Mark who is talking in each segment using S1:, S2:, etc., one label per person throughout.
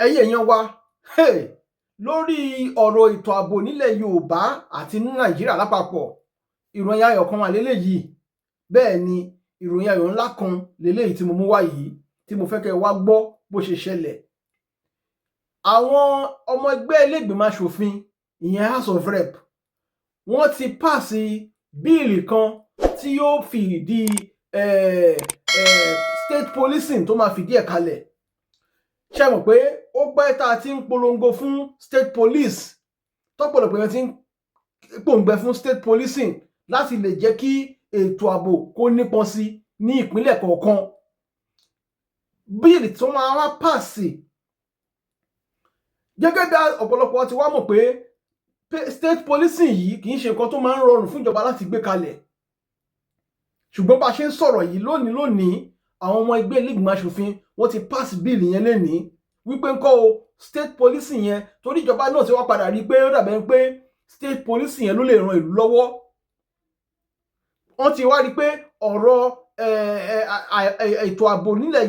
S1: Ẹ̀yin èèyàn wa, hey, lórí ọ̀rọ̀ ètò ààbò nílẹ̀ Yorùbá àti ní Nàìjíríà lápapọ̀, ìròyìn ayọ̀ kan wà léléyìí. Bẹ́ẹ̀ ni, ìròyìn ayọ̀ ńlá kan léléyìí tí mo mú wá yìí, tí mo fẹ́ kẹ́ ẹ wá gbọ́ bó ṣe ṣẹlẹ̀. Àwọn ọmọ ẹgbẹ́ ilé ìgbìmọ̀ aṣòfin, ìyẹn House of Rep, wọ́n ti pass bill kan tí yóò fi ìdí state policing, tó máa fìdí ẹ̀ kalẹ̀. Ṣe mọ̀ pé ó pẹ́ tá a ti ń polongo fún state police, tọ́pọ̀lọpọ̀ èèyàn ti ń pòǹgbẹ fún state policing láti lè jẹ́ kí ètò ààbò kó nípọn sí ní ìpínlẹ̀ kọ̀ọ̀kan? Bill tó máa wá pass, gẹ́gẹ́ bí ọ̀pọ̀lọpọ̀ ti wá mọ̀ pé state policing yìí kì í ṣe nǹkan tó máa ń rọrùn fún ìjọba láti gbé kalẹ̀. Ṣùgbọ́n bá a ṣe ń sọ̀rọ̀ yìí lónìí lónìí, àwọn ọmọ ẹgbẹ́ ilé ìgbìmọ̀ aṣòfin, wọ́n ti pass bill yẹn lénìí wípé ńkọ́ o, state policing yẹn, torí ìjọba náà ti wá padà rí i pé ó dàbẹ̀ pé state policing yẹn ló lè ran ìlú lọ́wọ́. Wọ́n ti wá rí i pé ọ̀rọ̀ ètò ààbò nílẹ̀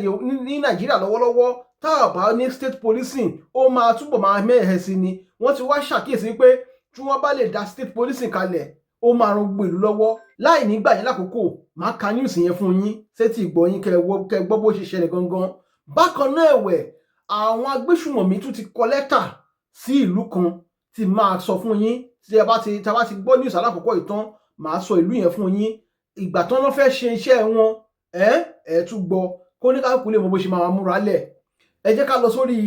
S1: ní Nàìjíríà lọ́wọ́lọ́wọ́, tá a bá ní state policing, ó máa túbọ̀ máa mẹ́hẹ̀ sí ni. Wọ́n ti wá ṣàkíyèsí pé tí wọ́n bá lè dá state policing kalẹ̀, ó máa ran gbogbo ìlú lọ́wọ́. Láì ní gbà yín lákòókò, máa ka news yẹn fún yín sétí ìgbọ́ yín, kẹ́ ẹ gbọ́ bó ṣe ṣẹlẹ̀ gangan. Bákan náà ẹ̀wẹ̀, àwọn agbésùmọ̀mí tún ti kọ lẹ́tà sí ìlú kan tí máa sọ fún yín. Tí a bá ti gbọ́ news alákọ̀ọ́kọ́ ìtàn, màá sọ ìlú yẹn fún yín. Ìgbà tán lọ́ fẹ́ ṣe iṣẹ́ wọn, ẹ ẹ tún gbọ́, kó ní kálukú lè mọ bó ṣe máa múra lẹ̀. Ẹ jẹ́ ká lọ sórí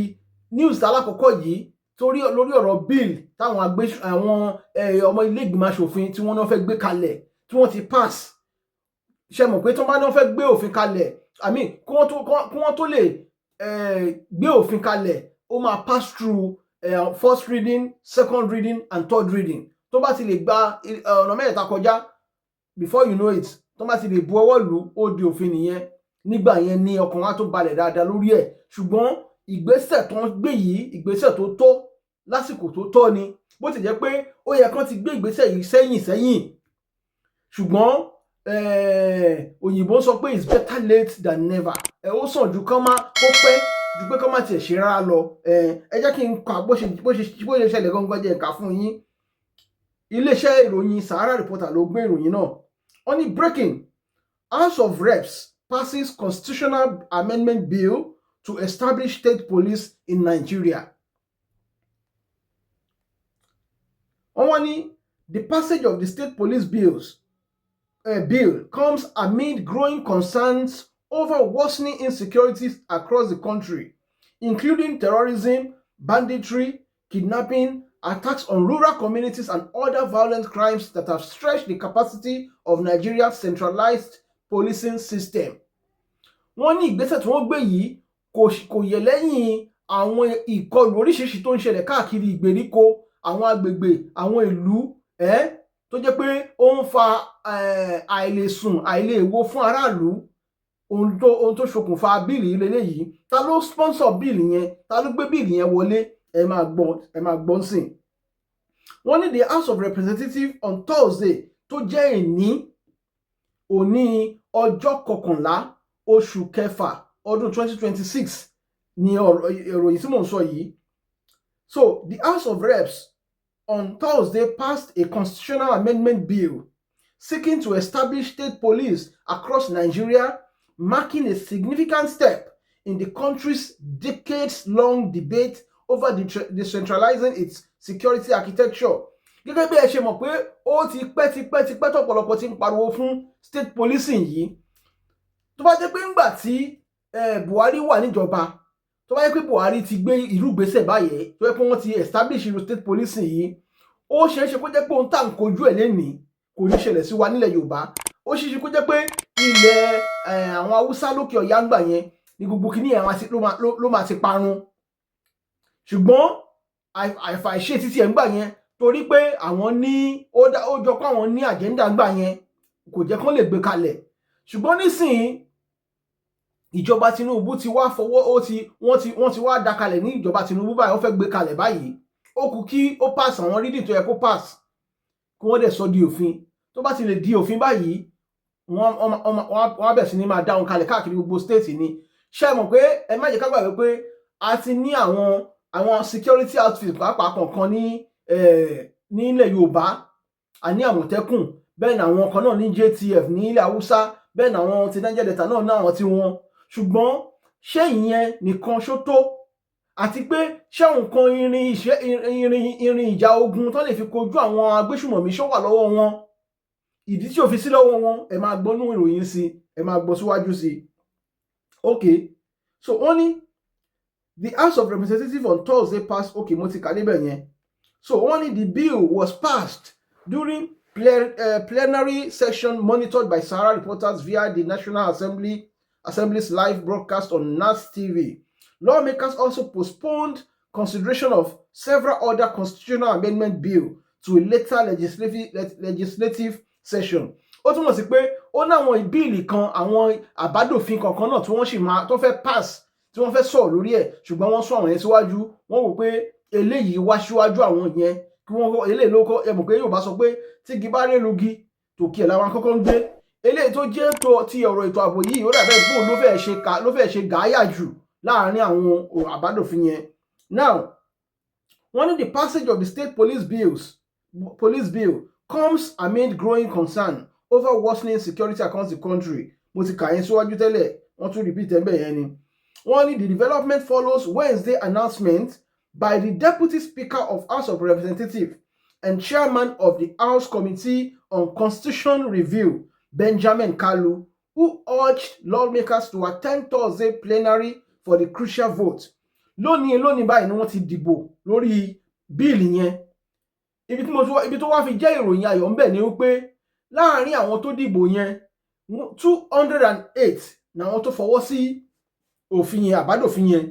S1: news alákọ̀ọ́kọ́ yìí, torí lórí ọ̀rọ̀ bill táwọn àwọn ọmọ ilé ìgbìmọ̀ aṣòfin tí wọ́n náà fẹ́ gbé kalẹ̀, tí wọ́n ti pass. Ṣe mọ̀ pé tí wọ́n bá náà fẹ́ gbé òfin kalẹ̀, I mean, kí wọ́n tó lè gbé òfin kalẹ̀, ó máa pass through first reading, second reading and third reading. Tó bá ti lè gba ọ̀nà mẹ́tẹ̀ẹ̀ta kọjá, before you know it, tó bá ti lè bu ọwọ́ lù, ó di òfin nìyẹn. Nígbà yẹn ní ọkàn wa tó balẹ̀ dáadáa lórí ẹ̀. Ṣùgbọ́n ìgbésẹ̀ tó ń gbé yìí, ìgbésẹ̀ tó tọ́ lásìkò tó tọ́ ni. Bó ti jẹ́ pé ó yẹ kán ti gbé ìgbésẹ̀ yìí sẹ́yìn sẹ́yìn, ṣùgbọ́n òyìnbó sọ pé it's better late than never. Ẹ ó sàn ju kán má kó pẹ́ ju pé kán má tiẹ̀ ṣe rárá lọ. Ẹ jẹ́ kí n kà bó ṣe ṣẹlẹ̀ gangan, jẹ́ n kà fún yín. Iléeṣẹ́ ìròyìn Sahara Reporter ló gbé ìròyìn náà. Wọ́n ní, "Breaking: House of Reps passes constitutional amendment bill to establish state police in Nigeria." Wọ́n wá ní, "The passage of the state police bill comes amid growing concerns over worsening insecurities across the country, including terrorism, banditry, kidnapping, attacks on rural communities, and other violent crimes that have stretched the capacity of Nigeria's centralized policing system." Wọ́n ní ìgbésẹ̀ tí wọ́n gbé yìí kò yẹ̀ lẹ́yìn àwọn ìkọlù oríṣiríṣi tó ń ṣẹlẹ̀ káàkiri ìgbèríko, àwọn agbègbè, àwọn ìlú ẹ́, tó jẹ́ pé ó ń fa àìlèsùn, àìlèwo fún aráàlú. Ohun tó ṣokùnfà bill yìí leléyìí. Ta ló sponsor bill yẹn? Ta ló gbé bill yẹn wọlé? Ẹ máa gbọ́, ẹ máa gbọ́ sìn. Wọ́n ní the House of Representatives on Thursday, tó jẹ́ ìní òní, ọjọ́ 11 oṣù kẹfà ọdún 2026 ni ọ̀rọ̀ ìròyìn tí mò ń sọ yìí. So the House of Reps on Thursday passed a constitutional amendment bill seeking to establish state police across Nigeria, marking a significant step in the country's decades-long debate over decentralizing its security architecture. Gẹ́gẹ́ bí ẹ ṣe mọ̀ pé ó ti pẹ́, ti pẹ́, ti pẹ́ tọ́pọ̀lọpọ̀ ti ń pariwo fún state policing yìí. Tó bá jẹ́ pé ńgbà tí Buhari wà níjọba, tó bá jẹ́ pé Buhari ti gbé irú ìgbésẹ̀ báyìí, tó yẹ pé wọ́n ti establish irú state policing yìí, ó ṣeé ṣe kó jẹ́ pé ohun tá à ń kojú ẹ̀ lénìí kò ní ṣẹlẹ̀ sí wa nílẹ̀ Yorùbá. Ó ṣeé ṣe kó jẹ́ pé ilẹ̀ àwọn Haúsá lókè ọ̀yá ńgbà yẹn ní gbogbo kìíní ẹ̀ ló máa ti parun. Ṣùgbọ́n àìfàìṣe títí ẹ̀ ńgbà yẹn, torí pé àwọn ní ó jọ pé àwọn ní agenda ńgbà yẹn, kò jẹ́ kán lè gbé kalẹ̀. Ṣùgbọ́n nísìnyí, ìjọba Tinubu ti wá fọwọ́, ó ti wọ́n ti wọ́n ti wá dá kalẹ̀ ní ìjọba Tinubu báyìí. Wọ́n fẹ́ gbé kalẹ̀ báyìí. Ó kù kí ó pass àwọn reading tó yẹ kó pass, kí wọ́n dẹ̀ sọ di òfin. Tó bá ti lè di òfin báyìí, wọ́n á bẹ̀ sí ní máa dáhùn kalẹ̀ káàkiri gbogbo state ni. Ṣé ẹ mọ̀ pé, ẹ má jẹ́ ká gbàgbé pé A ti ní àwọn security outfit pàápàá kọ̀ọ̀kan ní nílẹ̀ Yorùbá. A ní Àmọ̀tẹ́kùn, bẹ́ẹ̀ ni àwọn kan náà ní JTF ní ilẹ̀ Haúsá, bẹ́ẹ̀ ni àwọn ti Niger Delta náà ní àwọn tí wọn. Ṣùgbọ́n ṣé ìyẹn nìkan ṣó tó? Àti pé ṣé nǹkan irin iṣẹ́, irin ìjà ogun tó lè fi kojú àwọn agbésùmọ̀mí, ṣó wà lọ́wọ́ wọn? Ìdí tí ò fi sí lọ́wọ́ wọn, ẹ máa gbọ́ nínú ìròyìn sí, ẹ máa gbọ́ síwájú sí i. Okay, so wọ́n ní the House of Representatives on Thursday passed, okay, mo ti kà níbẹ̀ yẹn. So wọ́n ní the bill was passed during plenary session monitored by Sahara Reporters via the National Assembly's live broadcast on NAS TV. Lawmakers also postponed consideration of several other constitutional amendment bill to a later legislative session. Ó túmọ̀ sí pé ó ní àwọn bill kan, àwọn àbádòfin kankan náà tí wọ́n sì máa tó fẹ́ pass, tí wọ́n fẹ́ sọ̀rọ̀ lórí ẹ̀, ṣùgbọ́n wọ́n sún àwọn yẹn síwájú. Wọ́n wò pé eléyìí wá síwájú àwọn yẹn, kí wọ́n kọ́ eléyìí ló kọ́. Ẹ mọ̀ pé Yorùbá sọ pé tí igi bá ré lugi, tòkè ẹ̀ làwọn kọ́kọ́ ń gbé. Eléyìí tó jẹ́ tó ti ọ̀rọ̀ ètò ààbò yìí, ó dàbẹ́ bóun ló fẹ́ ṣe gàáyà jù láàárín àwọn àbádòfin yẹn. Now, wọ́n ní the passage of the state police bill comes amid growing concern over worsening security across the country. Mo ti kà yẹn síwájú tẹ́lẹ̀, wọ́n tún repeat ẹ̀ bẹ́ẹ̀ yẹn ni. Wọ́n ní the development follows Wednesday announcement by the Deputy Speaker of House of Representatives and Chairman of the House Committee on Constitution Review, Benjamin Kalu, who urged lawmakers to attend Thursday plenary for the crucial vote. Lónìí lónìí báyìí ni wọ́n ti dìbò lórí bill yẹn. Ibi tó wá fi jẹ́ ìròyìn ayọ̀ ńbẹ̀ ni wípé láàárín àwọn tó dìbò yẹn, 208 làwọn tó fọwọ́ sí òfin yẹn, àbádòfin yẹn,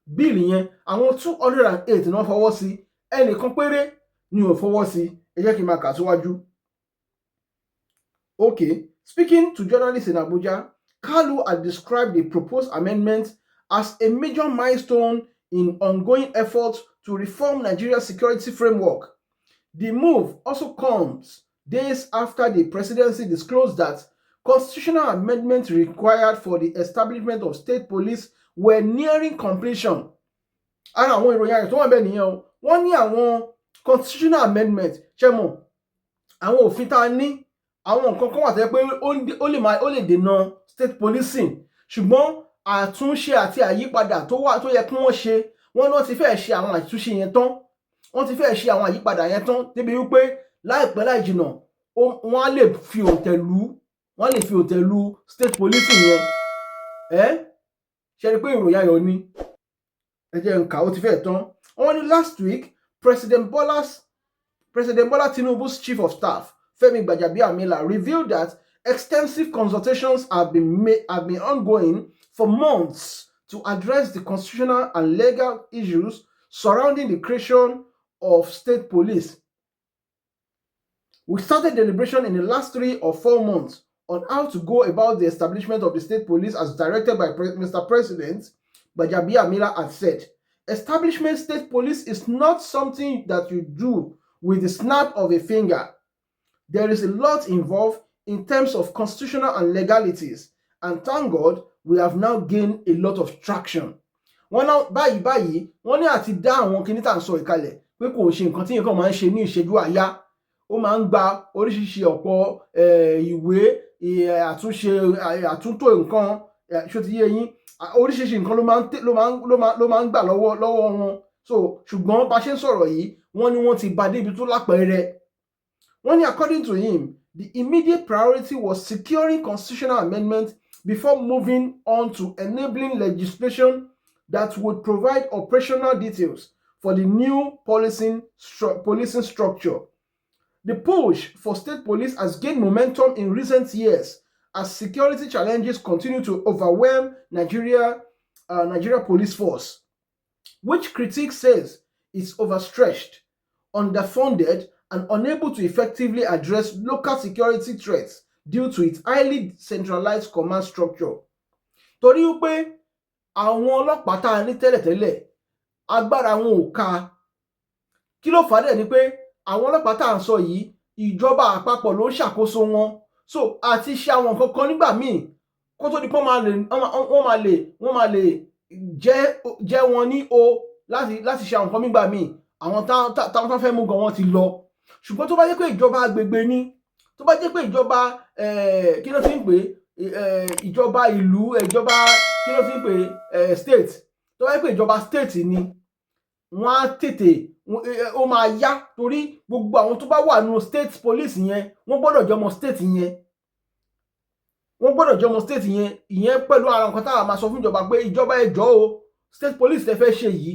S1: bill yẹn. Àwọn 208 ni wọ́n fọwọ́ sí, ẹnìkan péré ni ò fọwọ́ sí. Ẹ jẹ́ kí n máa kà síwájú. Okay, speaking to journalists in Abuja, Kalu had described the proposed amendment as a major milestone in ongoing efforts to reform Nigeria's security framework. The move also comes days after the presidency disclosed that constitutional amendments required for the establishment of state police were nearing completion. Ara àwọn ìròyìn ayọ̀ tó wà bẹ́ẹ̀ nìyẹn o. Wọ́n ní àwọn constitutional amendment, ṣe mọ̀, àwọn òfin tá a ní, àwọn nǹkan kan wà tó yẹ pé ó lè dènà state policing, ṣùgbọ́n àtúnṣe àti àyípadà tó wà tó yẹ kí wọ́n ṣe, wọ́n náà ti fẹ́ẹ̀ ṣe àwọn àtúnṣe yẹn tán, wọ́n ti fẹ́ẹ̀ ṣe àwọn àyípadà yẹn tán, débi wípé láìpẹ́ láì jìnà, wọ́n á lè fi òǹtẹ̀ lù state policing yẹn. Ẹ́ ṣe rí i pé ìròyìn ayọ̀ ni? Ẹ jẹ́ n kà, ó ti fẹ́ẹ̀ tán. Wọ́n ní last week, President Bola Tinubu's chief of staff, Femi Gbajabiamila, revealed that extensive consultations have been ongoing for months to address the constitutional and legal issues surrounding the creation of state police. "We started deliberation in the last 3 or 4 months on how to go about the establishment of the state police as directed by Mr. President," Gbajabiamila had said. "Establishment state police is not something that you do with the snap of a finger. There is a lot involved in terms of constitutional and legalities, and thank God we have now gained a lot of traction." Wọ́n náà báyìí báyìí, wọ́n ní àti dá àwọn kinní tá à ń sọ ìkalẹ̀ pé kò ṣe nǹkan tí nǹkan máa ń ṣe ní ìṣẹ́jú àyá. Ó máa ń gba oríṣiríṣi ọ̀pọ̀ ìwé àtúnṣe, àtúntò nǹkan. Ṣó ti yé yín? Oríṣiríṣi nǹkan ló máa ń gbà lọ́wọ́ wọn. So ṣùgbọ́n bá ṣe ń sọ̀rọ̀ yìí, wọ́n ní wọ́n ti bá débi tó lápẹẹrẹ. Wọ́n ní according to him, the immediate priority was securing constitutional amendment before moving on to enabling legislation that would provide operational details for the new policing structure. The push for state police has gained momentum in recent years as security challenges continue to overwhelm Nigeria Police Force, which critics says is overstretched, underfunded, and unable to effectively address local security threats due to its highly centralized command structure. Torí wípé àwọn ọlọ́pàá tá a ní tẹ́lẹ̀tẹ́lẹ̀, agbára wọn ò ká. Kí ló fà á dẹ̀ ni pé àwọn ọlọ́pàá tá à ń sọ yìí, ìjọba àpapọ̀ ló ń ṣàkóso wọn. So àti ṣe àwọn nǹkan kan nígbà míì, kó tó di pé wọ́n máa lè Jẹ́ wọn ní o láti ṣe àwọn nǹkan nígbà míì, àwọn táwọn tó fẹ́ mú gan, wọn ti lọ. Ṣùgbọ́n tó bá jẹ́ pé ìjọba agbègbè ni, tó bá jẹ́ pé ìjọba, kí ló ti ń pè é, ìjọba ìlú, ìjọba, kí ló ti ń pè é, state, tó bá jẹ́ pé ìjọba state ni, wọ́n á tètè, ó máa yá, torí gbogbo àwọn tó bá wà nínú state police yẹn, wọ́n gbọ́dọ̀ jẹ́ ọmọ state yẹn, wọ́n gbọ́dọ̀ jẹ́ ọmọ state yẹn. Ìyẹn pẹ̀lú ara nǹkan táwa máa sọ fún ìjọba pé, ìjọba, ẹ jọ̀ọ́ o, state police tẹ́ fẹ́ ṣe yìí,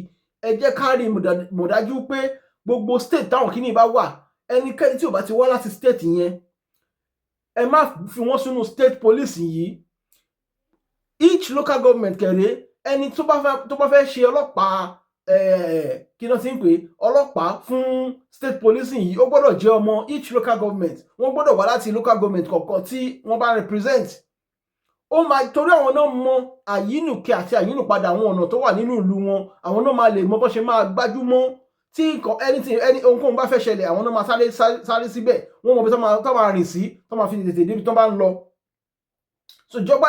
S1: ẹ jẹ́ ká rí mọ̀dájú pé gbogbo state táwọn kìíní bá wà, ẹnikẹ́ni tí ò bá ti wá láti state yẹn, ẹ má fi wọ́n sínú state police yìí. Each local government kẹrẹ, ẹni tó bá fẹ́ ṣe ọlọ́pàá, kí ló ti ń pè, ọlọ́pàá fún state policing yìí, ó gbọ́dọ̀ jẹ́ ọmọ each local government. Wọ́n gbọ́dọ̀ wá láti local government kọ̀ọ̀kan tí wọ́n bá represent. Ó máa torí àwọn náà mọ àyínùkẹ́ àti àyínùpadà àwọn ọ̀nà tó wà nínú ìlú wọn. Àwọn náà máa lè mọ bó ṣe máa gbájúmọ́ tí nǹkan, anything, any ohunkóhun bá fẹ́ ṣẹlẹ̀. Àwọn náà máa sáré sáré síbẹ̀. Wọ́n mọ bí tó máa rìn sí, tó máa fi tètè débi tó bá ń lọ. So ìjọba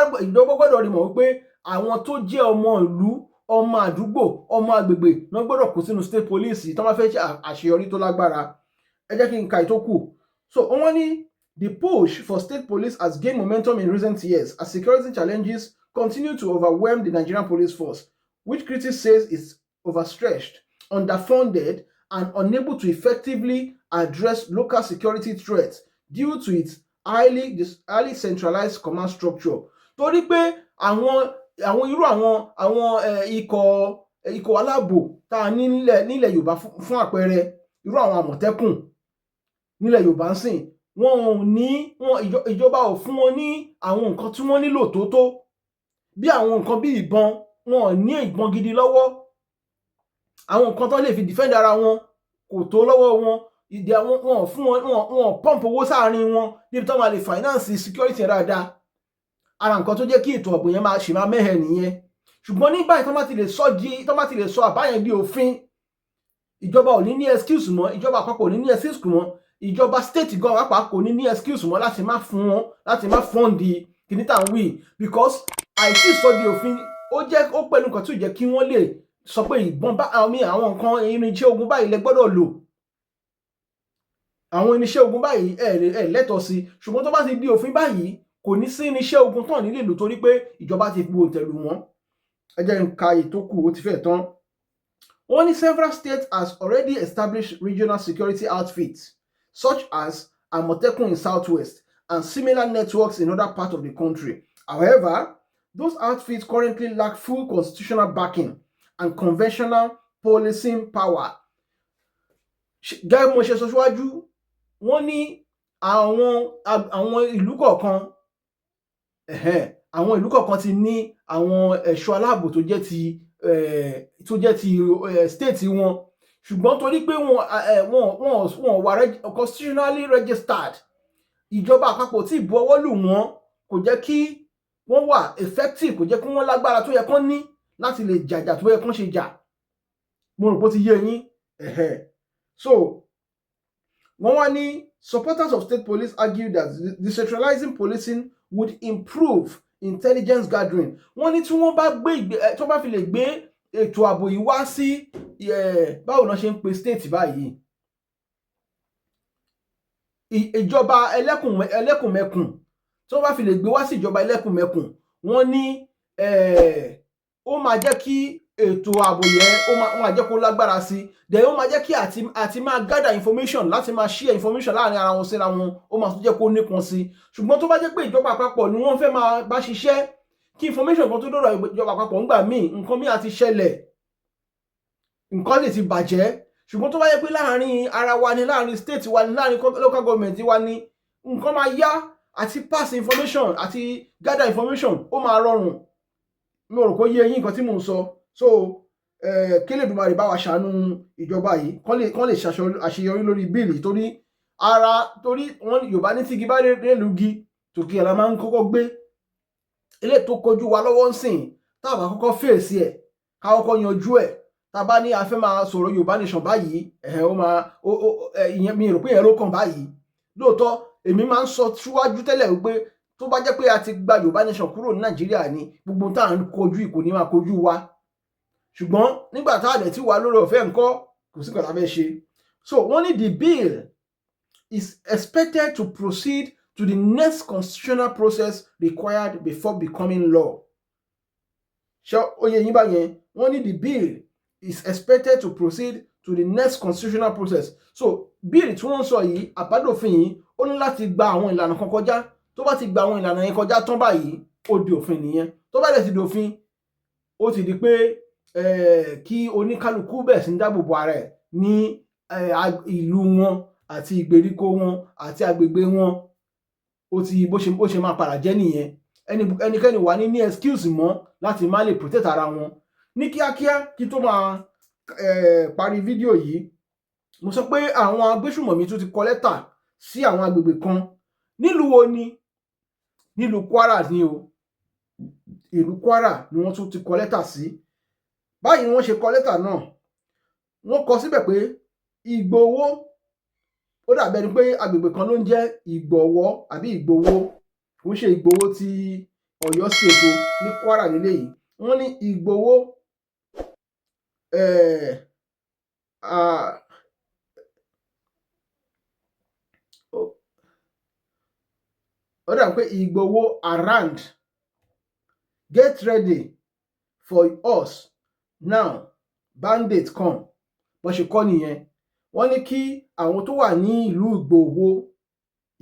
S1: gbọ́dọ̀ rí mọ̀ wípé àwọn tó jẹ́ ọmọ ìlú, ọmọ àdúgbò, ọmọ agbègbè náà gbọ́dọ̀ kó sínú state police tó máa fẹ́ ṣe àṣeyọrí tó lágbára. Ẹ jẹ́ kí n ka ìtókù. So wọ́n ní the push for state police has gained momentum in recent years as security challenges continue to overwhelm the Nigerian police force, which critics say is overstretched, underfunded, and unable to effectively address local security threats due to its highly centralized command structure. Torí pé àwọn irú àwọn ikọ̀ aláàbò tá a ní nílẹ̀ Yorùbá, fún àpẹẹrẹ irú àwọn Àmọ̀tẹ́kùn nílẹ̀ Yorùbá ń sìn, wọn ò ní wọn, ìjọba ò fún wọn ní àwọn nǹkan tí wọ́n nílò tó bí àwọn nǹkan bí ìbọn. Wọn ò ní ìbọn gidi lọ́wọ́. Àwọn nǹkan tó lè fi defend ara wọn kò tó lọ́wọ́ wọn. Ìdí àwọn wọn ò fún wọn, wọn ò pump owó sáàrin wọn níbi tó máa lè finance security yẹn dáadáa. Ara nǹkan tó jẹ́ kí ètò ọ̀gbìn yẹn máa ṣì máa mẹ́hẹ̀ nìyẹn. Ṣùgbọ́n ní báyìí, tó bá ti lè sọ àbá yẹn di òfin, ìjọba ò ní ní excuse mọ́. Ìjọba àpapọ̀ ò ní ní excuse mọ́. Ìjọba state gan pàápàá kò ní ní excuse mọ́ láti má fún wọn, láti má fund kìíní tá à ń wí, because àìsí sọ di òfin, ó jẹ́ ó pẹ̀lú nǹkan tí ò jẹ́ kí wọ́n lè sọ pé ìbọn bá àwọn àwọn nǹkan irinṣẹ́ ogun báyìí lẹ gbọ́dọ̀ lò, àwọn irinṣẹ́ ogun báyìí ẹ lẹ́tọ̀ọ́ sí. Ṣùgbọ́n tó bá ti di òfin báyìí, kò ní sí irinṣẹ́ ogun tán nílè lò, torí pé ìjọba ti bu òǹtẹ̀ lù wọ́n. Ẹ jẹ́ n ka ìtókù, ó ti fẹ́ tán. Wọ́n ní several states has already established regional security outfits such as Amotekun in Southwest and similar networks in other parts of the country. However, those outfits currently lack full constitutional backing and conventional policing power. Gẹ́gẹ́ bí mo ṣe sọ síwájú, wọ́n ní àwọn ìlú kọ̀ọ̀kan, ẹ̀hẹ́n, àwọn ìlú kọ̀ọ̀kan ti ní àwọn ẹ̀ṣọ́ aláàbò tó jẹ́ ti state wọn. Ṣùgbọ́n torí pé wọn wà constitutionally registered, ìjọba àpapọ̀ tí bu ọwọ́ lù wọ́n, kò jẹ́ kí wọ́n wà effective, kò jẹ́ kí wọ́n lágbára tó yẹ kán ní láti lè jàjà tó yẹ kán ṣe jà. Mo rò pé ó ti yé yín. Ẹ̀hẹ́n. So wọ́n wá ní supporters of state police argue that decentralizing policing would improve intelligence gathering. Wọ́n ní tí wọ́n bá gbé ìgbé ẹ tí wọ́n bá fi lè gbé ètò ààbò yìí wá sí, báwo náà ṣe ń pe state báyìí, ìjọba ẹlẹ́kùnmẹkùn, tí wọ́n bá fi lè gbé wá sí ìjọba ẹlẹ́kùnmẹkùn, wọ́n ní ó máa jẹ́ kí ètò ààbò yẹn, ó máa jẹ́ kó lágbára sí. Then ó máa jẹ́ kí àti máa gather information, láti máa share information láàrin ara wọn síra wọn, ó máa tún jẹ́ kó nípọn sí. Ṣùgbọ́n tó bá jẹ́ pé ìjọba àpapọ̀ ni wọ́n fẹ́ máa bá ṣiṣẹ́, kí information kan tó dọ̀rọ̀ ìjọba àpapọ̀, ńgbà míì nǹkan míì á ti ṣẹlẹ̀, nǹkan lè ti bàjẹ́. Ṣùgbọ́n tó bá yẹ pé láàrin ara wa ni, láàrin state wa ni, láàrin local government wa ni, nǹkan máa yá àti pass information àti gather information, ó máa rọrùn. Mi ò rò pé ó yé yín nǹkan tí mò ń sọ. So kí Elédùmarè bá wa ṣàánú ìjọba yìí, kán lè àṣeyọrí lórí bill, torí ara torí wọn Yorùbá ní tígi bá rélugi, tòkè la máa ń kọ́kọ́ gbé. Eléyìí tó kojú wa lọ́wọ́ ń sìn, táwọn àkọ́kọ́ fèsì ẹ̀, ká kọ́kọ́ yanjú ẹ̀. Tá a bá ní a fẹ́ máa sọ̀rọ̀ Yorùbá nation báyìí, ẹ̀hẹ̀, ó máa ó ó ẹ̀, ìyẹn mi rò pé ìyẹn ló kàn báyìí. Lóòótọ́, èmi máa ń sọ síwájú tẹ́lẹ̀ wípé tó bá jẹ́ pé a ti gba Yorùbá nation kúrò ní Nàìjíríà ni, gbogbo tá à ń kojú kò ní máa kojú wa. Ṣùgbọ́n nígbà tá a dẹ̀ ti wà lórí ọ̀fẹ́ ńkọ́, kò sí nǹkan tá a fẹ́ ṣe. So wọ́n ní the bill is expected to proceed to the next constitutional process required before becoming law. Ṣé ó yé yín báyẹn? Wọ́n ní the bill is expected to proceed to the next constitutional process. So bill tí wọ́n ń sọ yìí, àbádòfin yìí, ó ní láti gba àwọn ìlànà kan kọjá. Tó bá ti gba àwọn ìlànà yẹn kọjá tán báyìí, ó di òfin nìyẹn. Tó bá dẹ̀ ti di òfin, ó ti di pé kí oníkálukú bẹ̀rẹ̀ sí ní dáàbò bo ara ẹ̀ ní ìlú wọn àti ìgbèríko wọn àti agbègbè wọn. Ó ti bó ṣe máa padà jẹ́ nìyẹn. Ẹnikẹ́ni wà ní excuse mọ́ láti má lè protect ara wọn. Ní kíákíá, kí tó máa parí fídíò yìí, mo sọ pé àwọn agbésùmọ̀mí tún ti kọ lẹ́tà sí àwọn agbègbè kan. Nílùú wo ni? Nílùú Kwara ni o. Ìlú Kwara ni wọ́n tún ti kọ lẹ́tà sí báyìí. Wọ́n ṣe kọ lẹ́tà náà, wọ́n kọ síbẹ̀ pé Ìgbòho, ó dàbí ẹni pé agbègbè kan ló ń jẹ́ Ìgbọ̀wọ́ àbí Ìgbòho, kò ń ṣe Ìgbòho ti Ọ̀yọ́ State o, ní Kwara nílé yìí. Wọ́n ní Ìgbòho ó dàbí pé Ìgbòho around, get ready for us now, bandit come. Bọ́n ṣe kọ́ nìyẹn. Wọ́n ní kí àwọn tó wà ní ìlú Ìgbòho,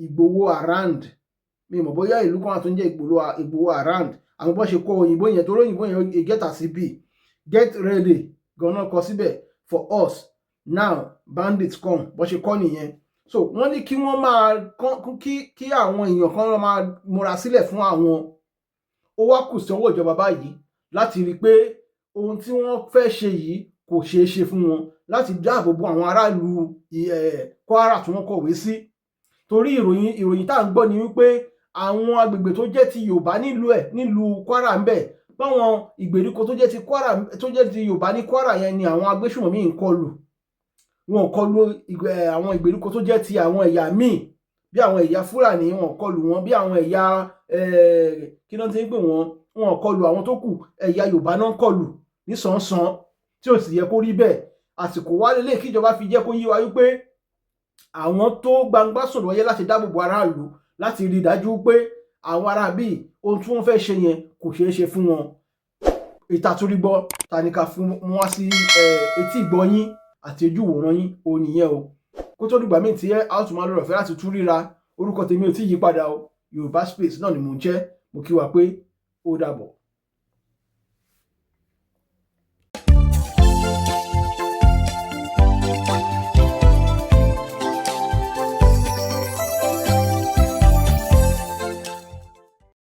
S1: Ìgbòho around, mi mọ̀ bóyá ìlú kan wà tó ń jẹ́ Ìgbòho around, àwọn bọ́n ṣe kọ òyìnbó yẹn, torí òyìnbó yẹn get as e be. Get ready gan-an kọ síbẹ̀, for us now, bandits come. Bọ́n ṣe kọ́ nìyẹn. So wọ́n ní kí wọ́n máa kí àwọn èèyàn kan máa múra sílẹ̀ fún àwọn. Ó wá kù sí ọwọ́ ìjọba báyìí láti rí i pé ohun tí wọ́n fẹ́ ṣe yìí kò ṣeé ṣe fún wọn, láti dáàbò bo àwọn aráàlú Kwara tí wọ́n kọ̀wé sí. Torí ìròyìn tá à ń gbọ́ ni wípé àwọn agbègbè tó jẹ́ ti Yorùbá nílùú ẹ̀, nílùú Kwara ń bẹ̀, báwọn ìgbèríko tó jẹ́ ti Kwara, tó jẹ́ ti Yorùbá ní Kwara yẹn ni àwọn agbésùmọ̀mí ń kọlù. Wọn kọlù àwọn ìgbèríko tó jẹ́ ti àwọn ẹ̀yà míì, bí àwọn ẹ̀yà Fúlàní, wọn kọlù wọn, bí àwọn ẹ̀yà kí ló ti ń pè wọ́n, wọn kọlù àwọn tó kù. Ẹ̀yà Yorùbá náà ń kọlù nísànsán, tí ò sì yẹ kó rí bẹ́ẹ̀. Àsìkò wá lélẹ̀ kí ìjọba fi jẹ́ kó yé wa wípé àwọn tó gbangba sùn lọ́yẹ láti dáàbò bo aráàlú, láti rí i dájú pé àwọn ará bíi ohun tí wọ́n fẹ́ ṣe yẹn kò ṣeé ṣe fún wọn. Ìtàtúrí gbọ́ ta ni ká fún mú wá sí etí ìgbọ́ yín àti ojú ìwòran yín, òun nìyẹn o. Kó tó dìgbà míì tí a ó tún máa lọ́rọ̀ fẹ́ láti tún ríra, orúkọ tèmi ò tí yí padà o. Yorùbá Space náà ni mò ń jẹ́. Mo kí wa pé ó dàbọ̀.